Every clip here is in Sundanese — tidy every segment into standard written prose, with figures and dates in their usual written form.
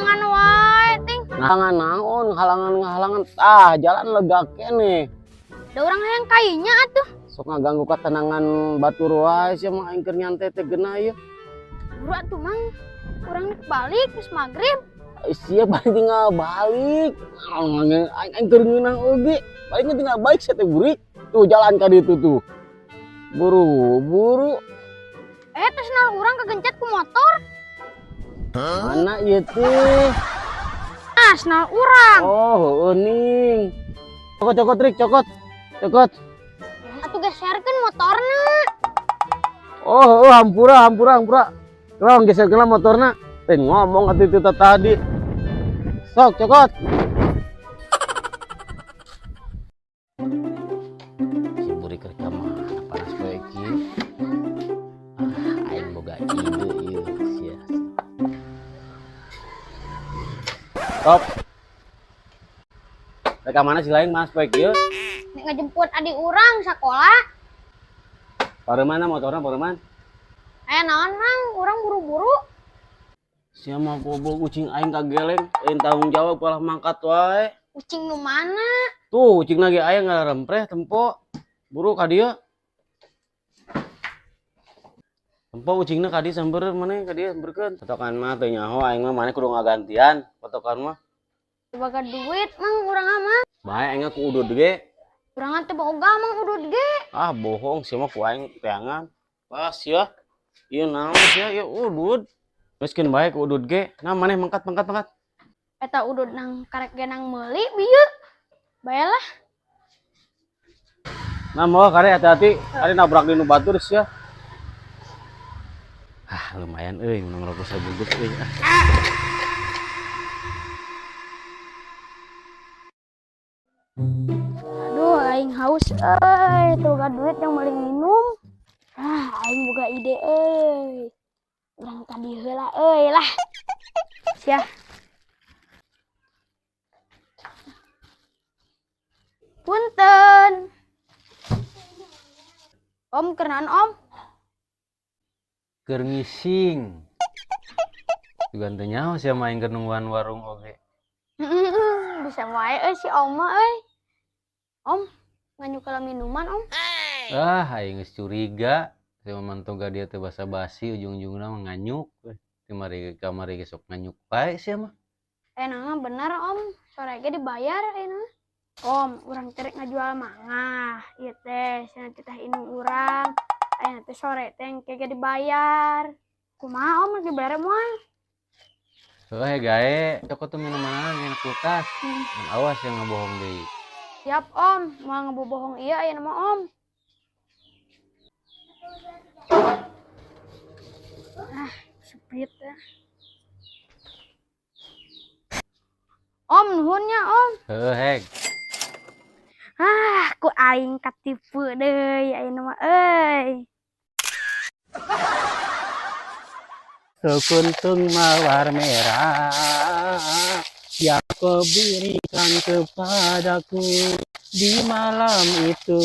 Ngahalangan wae ting. Ngahalangan naon, ngahalangan ngahalangan. Ah, jalan lega keneh. Da urang hayang kainya atuh. Sok ngaganggu ketenangan batur wae sia mah aing keur nyantai teh geunah ieu. Buru atuh Mang. Urang nek balik geus magrib. Sia balik tinggal balik. Aing aing keur ngeunah oge. Baliknya tinggal balik sia teh burik. Tuh jalan ka ditu tuh. Buru, buru. Eh, terus nal urang kegencet ku motor. Mana ieu teh? Ah, senal urang. Oh, heueuh ning. Cokot cokot Rik, cokot. Cokot. Atuh geserkeun motorna. Oh, heueuh hampura hampura hampura. Long geserkeun lah motorna. Teh ngomong atuh itu tadi. Sok cokot. Si burik rek ka mana panas poe kieu. Ah, aing boga ide ieu sia. Stop. Rek ka mana si lain mas poe kieu? Nek ngejemput adik urang sekolah. Pareuman motorna pareuman. Eh, naon Mang, urang buru-buru. Sia mah goblok ucing aing kageleng, aing tanggung jawab kalah mangkat wae. Ucing nu mana? Tuh, ucing lagi aya ngarempreh tempo. Buru ka dieu. Tempo ucingna ka dieu samper maneh ka dieu samperkeun. Patokan mah teu nyaho aing mah maneh kudu ngagantian patokan mah. Boga duit Mang urang mah. Bae aing mah ku udud ge. Urang teh boga Mang udud ge. Ah bohong sia mah ku aing teangan. Pas sia. Ieu naon sia ieu udud. Miskin bae ku udud ge. Nah maneh mangkat mangkat mangkat. Eta udud nang karek ge nang meuli bieu. Bae lah. Nah mau kare hati-hati, kare nabrak di nu batur sia. Ah lumayan euy menang rokok sabungkus euy. Ah. Aduh aing haus euy, teu boga duit yang meuli minum. Ah aing boga ide euy. Urang tadi heula euy lah. Sia. Punten. Om kerenaan Om. Keur ngising. Juga teu nyaho sia mah aing keur nungguan warung oge. Bisa wae euy si Om mah euy. Om, nganyuk minuman Om. Ah, aing geus curiga. Si Maman toga dia teh basa-basi ujung-ujungna mah nganyuk we. Ti mari kamari ge sok nganyuk wae sia mah. Nah bener Om, sore ge dibayar ayeuna. Om, urang teh rek ngajual mangga. Ieu teh cenah titah indung urang. Ayeuna teh sore teh engke ge dibayar. Kumaha Om lagi bayar moal? Heuh gae, cokot tuh minuman enak kulkas. Dan awas yang ngebohong deui. Siap Om, moal ngebohong ieu ayeuna mah Om. Ah, sepit ya. Om, nuhun nya Om. Heuh heg. Ah, ku aing katipu deui ayeuna mah euy. Sekuntum mawar merah yang kau berikan kepadaku di malam itu,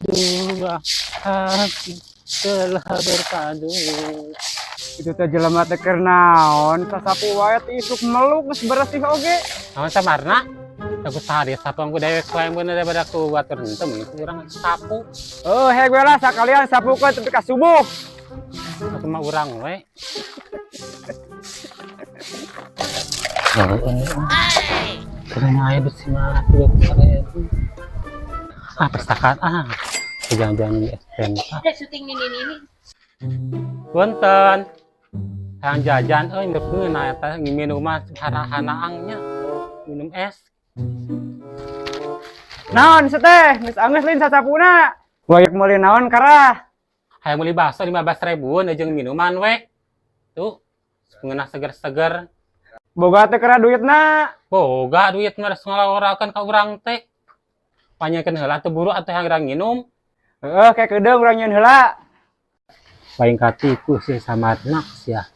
dua hati telah berpadu. Itu teh jelema teh keur naon sasapu wae teh isuk meluk geus beresih oge. Naon samarna? Aku sehari sapu aku dewek wae bener daripada aku batur henteu mun urang sapu. Oh, heg we lah sakalian sapukeun tepi ka subuh. Aku mah urang we. Keren aja bersih mah tuh kemarin. Ah, perstakaan ah. Jangan-jangan di SMK. Syuting ini. Punten. Hayang jajan euy neukeun nah eta minum mah hana-hanaangnya. Minum es. Naon seteh geus anggeus lain sasapuna. Wayak meuli naon karah? Hayang meuli bakso 15 ribuan jeung minuman we. Tuh, ngeunah seger-seger. Boga teh kera duitna. Boga duit mah geus ngalaworakeun ka urang teh. Panyakeun heula teu buru atuh hayang nginum. Heeh, kayak kedeung urang nyieun heula. Paling katipu sih samarna sia.